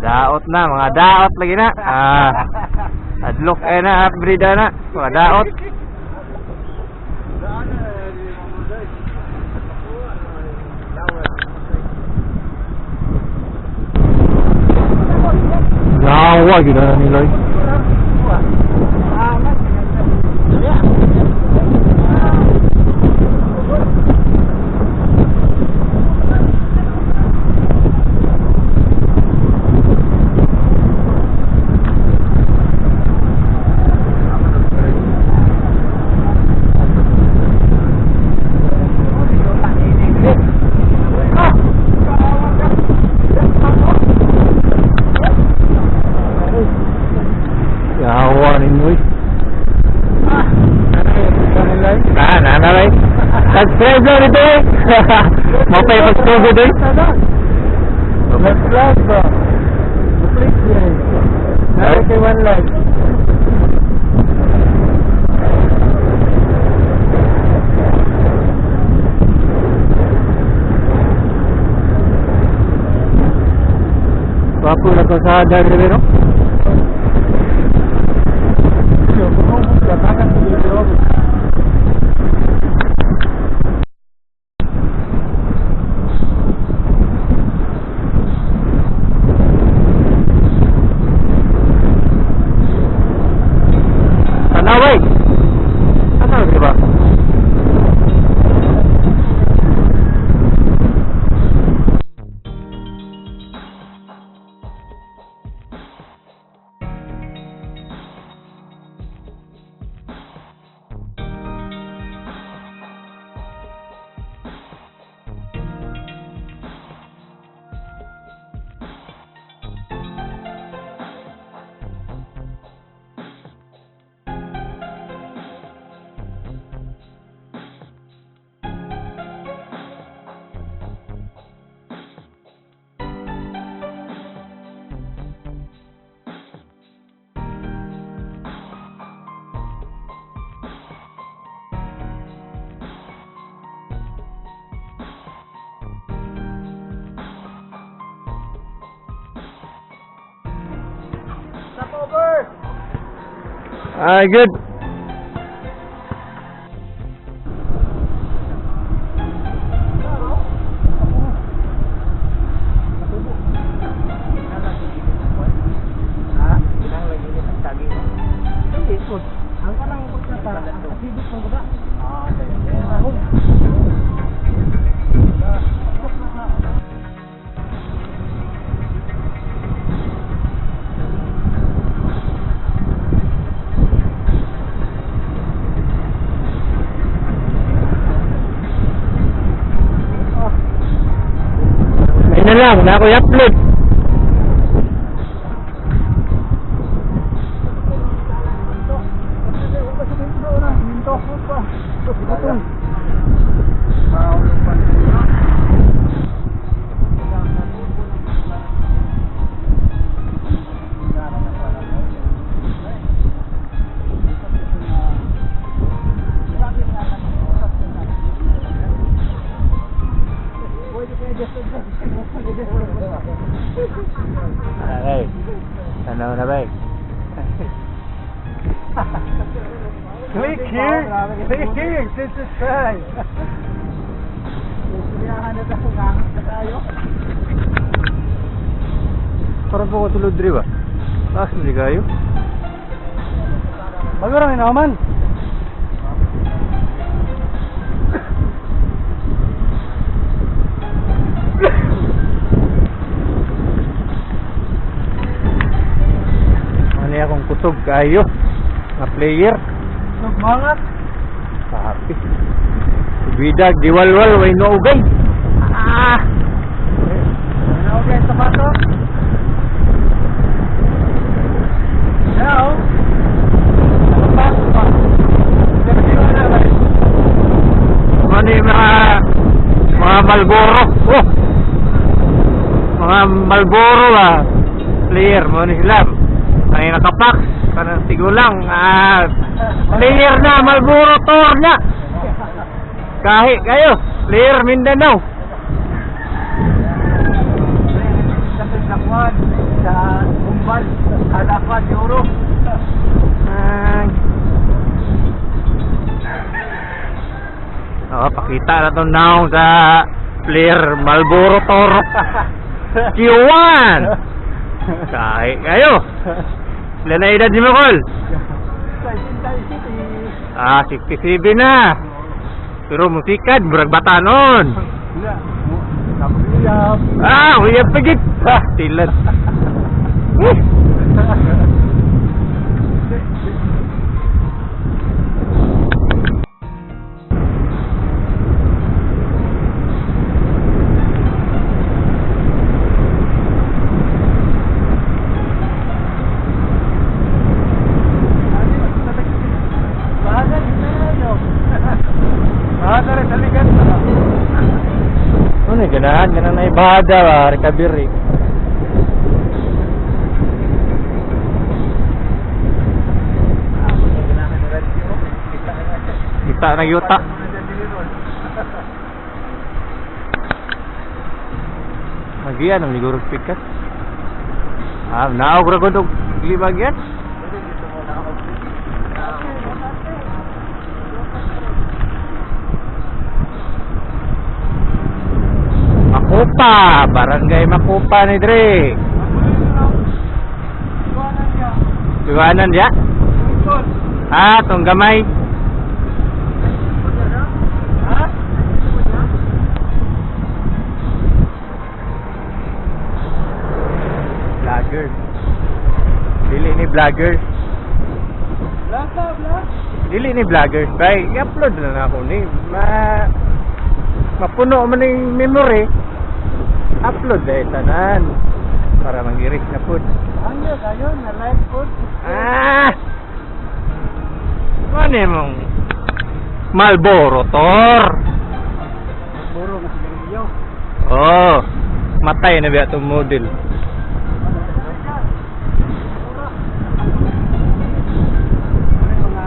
Daot na, mga daot lagi na. Ah. Adlok eh na, brida na. Mga daot. Yawa gid na nila. Yawa ninyo eh. Ah, na na eh. Subscribe lang dito eh. Mapay pagtugod eh. Nag-vlog ba? Click yan. Meron kay one like. Wapo na ko sa dere no? Tanaway. Tanaw di ba? Ah, good. Ang kanang pagkata, ang kasibot ng guda. Ayun na lang, na ako i-upload. Okay. Tanaw na ba eh? Click here! Click here to subscribe! Parang po ko tulod diri ba? Taas mo di kayo? Bago rin naman. Ano akong kusog kayo? Nga player. Sugmangat. Happy. Bidag, diwalwal, way no ugay. Ah! Ano okay sapato? Now, sapato pa. Ano yung mga Malboro? Oh! Mga Malboro ba? Player mo ni sila. Ay nakapax, kanang tigulang. Ah, player na Malboro tour na. Kahi kayo, player Mindanao. Sa Bumbal. Hadapan, euro. Ay. Oh, pakita na to now sa player Marlboro Toro. Q1. Kahi kayo. Ilan na edad ni Makol? Ah, 67 na. Pero musikad, murag bata noon. Wala. Nakuyap. Ah, uyab pagit. Ah, tilad. Eh. Ano ganahan ganahan na ibada ba, recovery. Kita na yuta. Magian ang liguro pikat. Ah, naog ra gud og libagyan. Makupa, barangay Makupa ni Dre. Iwanan dia? Ah, tong gamay. Vlogger. Dili ni vlogger. Dili ni vloggers, bay. I-upload na na ako ni. Mapuno man yung memory. Upload dahil tanan. Para mangirik na pud. Ah! Ano mong Marlboro Tor? Oh, matay na biya itong model.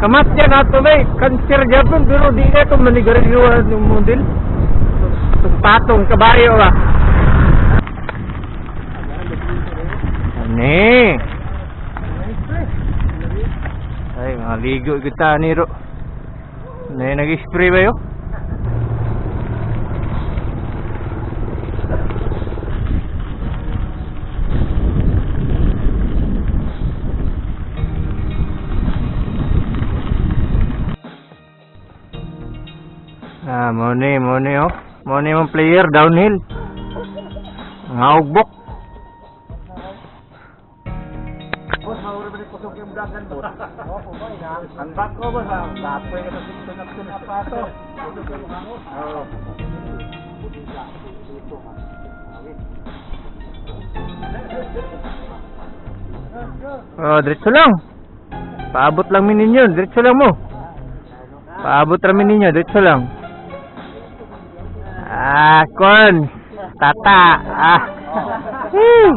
Kamat niya na ito bay. Cancer Japon pero di na ito manigarilyo ng model. Itong patong kabayo ba? Ano? Ay, mga ligo kita ni Ro. Ano nag-spray ba yun? Ah, mo ni oh. Mo ni mong player downhill. Nga ugbok. Boss, mahurot ba rin kusog yung dagan, boss? Opo, boy. Ang bako, boss, ha? Kapoy ka sa sunap-sunap pa ito. Oo. Oh, diretso lang. Paabot lang mi ninyo, diretso lang mo. Paabot ra mi ninyo, diretso lang. Ah, kon. Tata. Ah. Woo.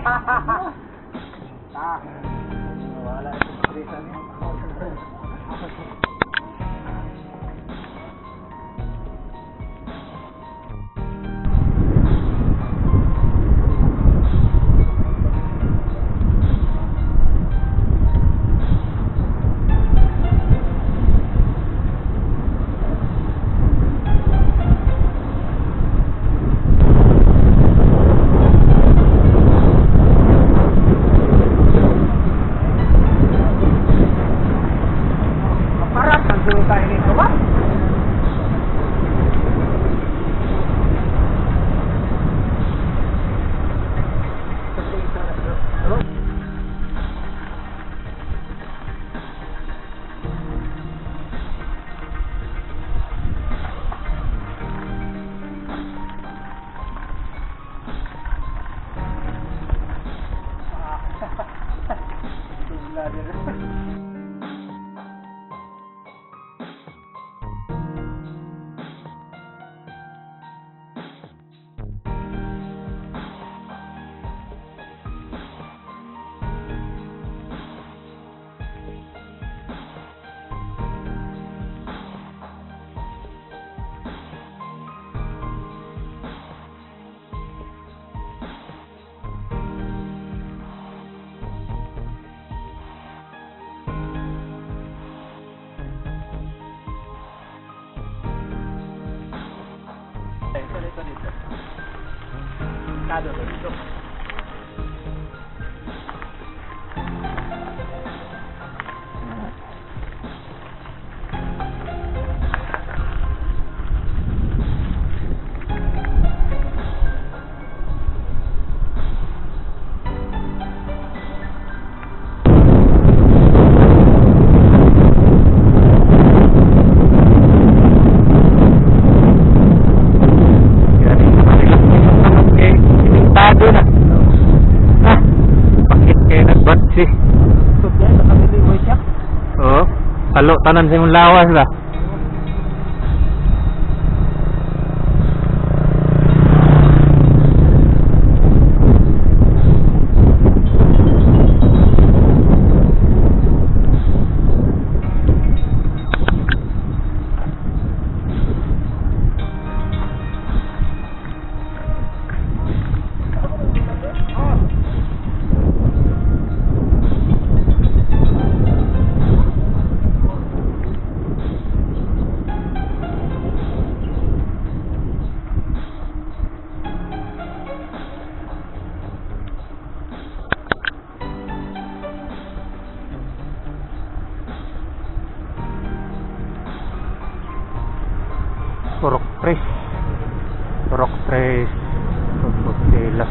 Dito dito. Kado dito. Pintado na. Ah, bakit kayo nagbatsi? Oo. Halo, tanan sa imong lawas ba? Purok Tres. Purok Tres. Compostela.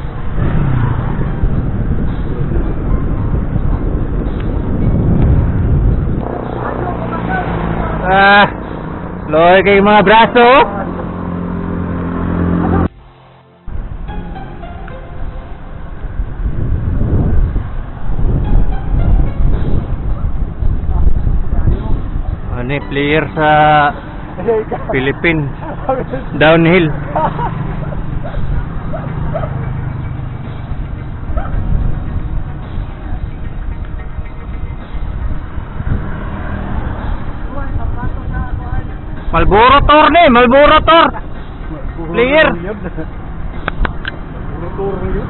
Ah, loy kay mga braso. Ano eh, player sa Philippines. Downhill. Malboro Tour ni, Malboro Tour. Player. Malboro Tour yun.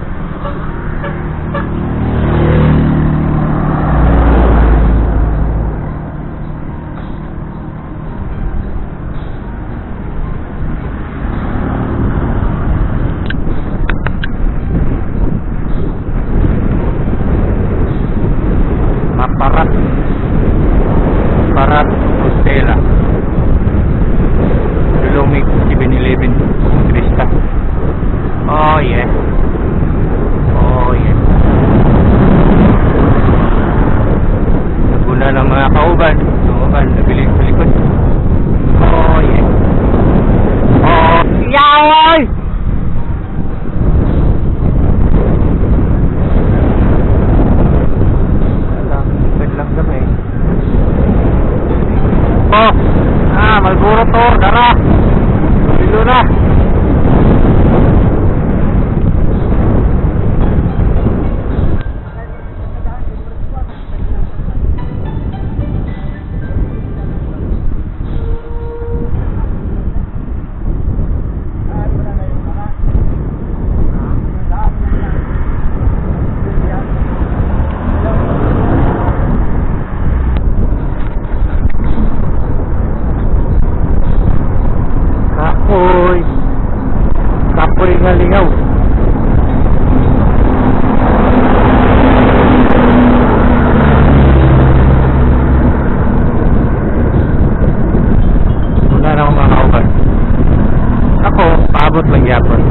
Maparat. Parat Compostela. Lumig 7-Eleven. Turista. Oh yeah. Oh yeah. Naguna ng mga kauban. Kauban, nabili sa likod. Oh yeah. Oh, yaway! Lang, likod lang kami. Oh! Ah, Malboro Tour, dara! Bilo na! Kapoy! Kapoy nga lingaw! Wala na akong mga kauban. Ako, paabot lang yapon.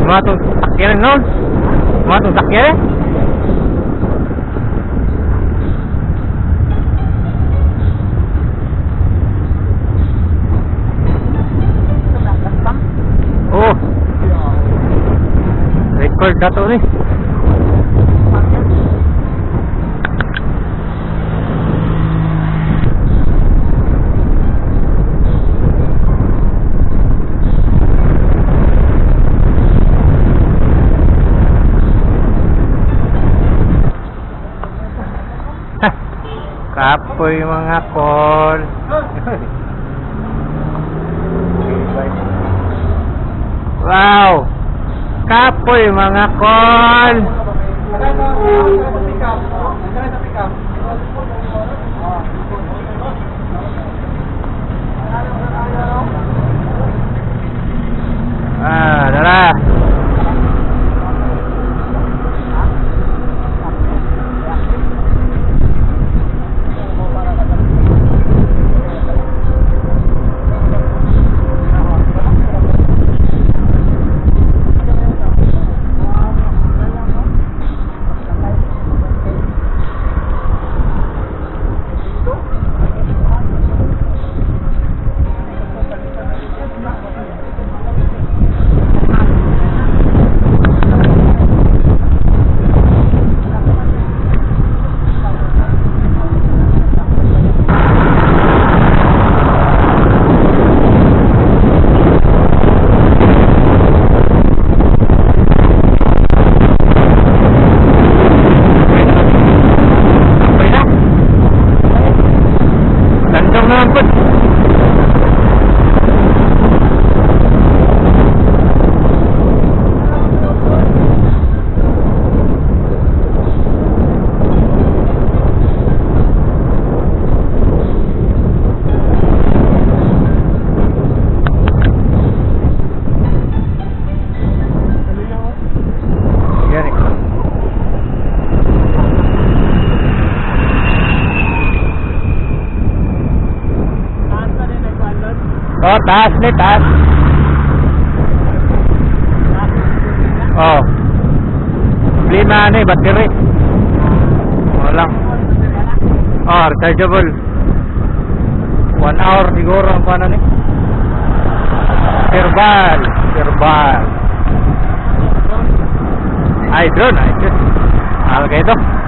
Mga itong sakyan nun. Mga itong sakyan. Oh. Record na to ni. Kapoy mga kol. Wow. Kapoy mga kol. Ah, dara. Kapoy na. Landong naman po. Yan eh. Oh, taas ni taas. Oh. Problema ano eh, battery. Wala lang. Oh, rechargeable. 1 hour siguro ang paano ni. Herbal, herbal. Ay, drone, ay, drone. Mahal kayo ito.